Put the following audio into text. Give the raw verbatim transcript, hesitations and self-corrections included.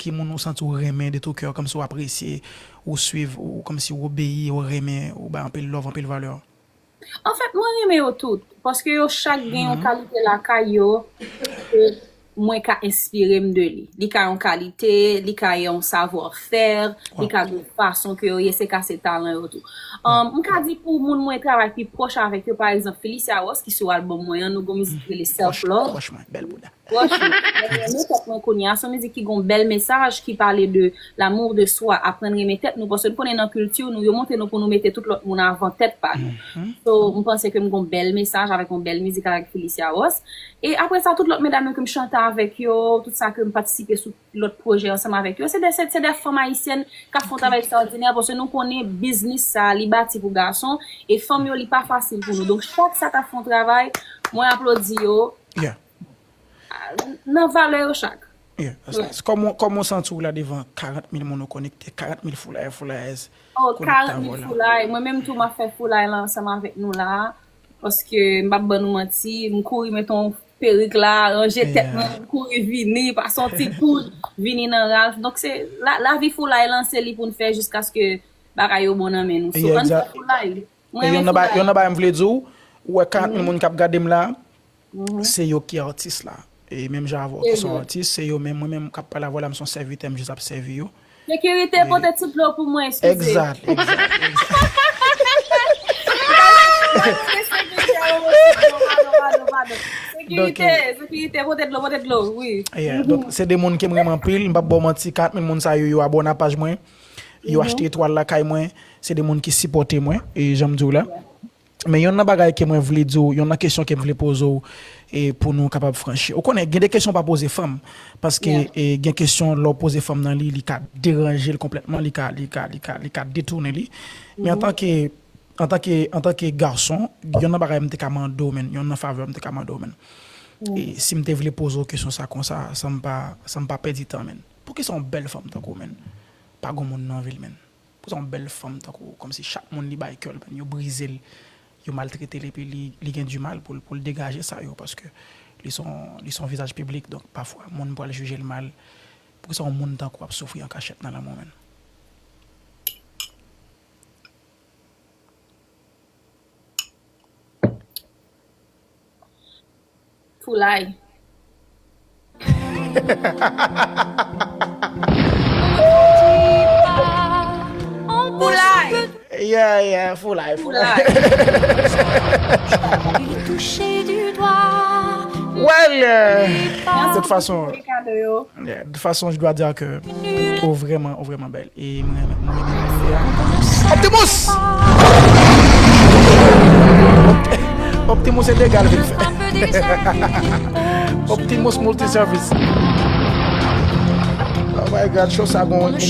Ki moun ou santi w renmen de tout kè w, kòmsi w apresye, ou swiv, ou kòmsi w obeyi, ou renmen, ou bay anpil love, anpil valè? Anfèt, mwen renmen yo tout, paske yo chak gen yon kalite lakay yo ke mwen ka enspire m de li. Li ka yon kalite, li ka yon savoir faire, li ka gen fason ke yo ye, se ka se talan yo tou. Um, m ka di pou moun mwen travay pi pwòch avèk yo, pa egzanp, Felicia Ross, ki sou albòm mwen an, nou gon mizik ki rele Self Love. Pwòch mwen, bèl bouda. Pwòch mwen. Mwen renmen tèt mwen kounye a. Se yon mizik ki gen yon bèl mesaj ki pale de l'amour de soi, aprann renmen tèt nou, paske nou konnen nan kilti nou, yo montre nou pou nou mete tout lòt moun avan tèt pa nou. So, m panse ke m gen yon bèl mesaj avèk yon bèl mizik avèk Felicia Ross. E apre sa, tout lòt medam yo ke m chante avèk yo, tout sa ke m patisipe sou lòt pwojè ansanm avèk yo, se de, se, se de fanm ayisyèn k ap fè yon travay ekstraòdinè, paske nou konnen biznis sa, li bati pou gason, e fanm yo, li pa fasil pou nou. Donk, chak sa k ap fè yon travay, mwen aplodi yo. Yeah. Nan valè yo chak. Yeah, that's nice. Kòman, kòman w santi w la devan karant mil moun ou konekte, karant mil foulay, foulayèz? Oh, karant mil foulay. Mwen menm tou, m ap fè foulay la ansanm avèk nou la. Paske m p ap ban nou manti, m kouri met yon perik la, ranje tèt mwen, m kouri vini, pase yon ti poud, vini nan Ralph. Donk se la, lavi foulay lan, se li pou n fè jiskaske bagay yo bon nan men nou. So, ann fè foulay. Mwen renmen foulay. Yon nan bagay m vle di w, ou wè karant mil moun k ap gade m la, se yo ki atis la. E menm jan avè w ki se yon atis, se yo menm, mwen menm k ap pale avè w la, m se yon sèvitè, m jis ap sèvi yo. Sekirite, pote ti dlo pou mwen, eskize. Exact, exact, exact. Sekirite, sekirite, pote dlo, pote dlo, wi. Yeah, donk, se de moun ke m renmen anpil, m p ap ba w manti, karant mil moun sa yo, yo abòne a paj mwen, yo achte etwal lakay mwen, se de moun ki sipòte mwen, e jan m di w la. Men yonn nan bagay ke mwen vle di w, yonn nan kesyon ke m vle poze w, e pou nou kapab franchi. Ou konnen, gen de kesyon pa poze fanm, paske e, gen kesyon lè w poze fanm nan li, li ka deranje l konplètman, li ka, li ka, li ka, li ka detounen li. Men antanke, antanke, antanke gason, yonn nan bagay m te ka mande w, menn, yonn nan favè m te ka mande w, menn. E si m te vle poze w kesyon sa konsa, san m pa, san m pa pèdi tan, menn. Poukisa yon bèl fanm tankou w, menn, pa gon moun nan vi l, menn? Poukisa yon bèl fanm tankou w, kòmsi chak moun li bay kè l, yo brize l, yo maltrete l, epi li, li gen dimal pou l, pou l degaje sa yo, paske li se yon, li se yon vizaj piblik, donk pafwa moun pral jije l mal. Poukisa yon moun tankou w ap soufri an kachèt nan lanmou, menn? Foulay. Foulay. Yeah, yeah, foulay, foulay. Foulay. Well, euh, de toute façon, yeah, de toute façon, je dois dire que ou vrèman, ou vrèman bèl. E mwen, mwen, mwen, mwen, Optimus! Optimus e legal vin fè. Optimus Multiservice. Oh my God, show sa gon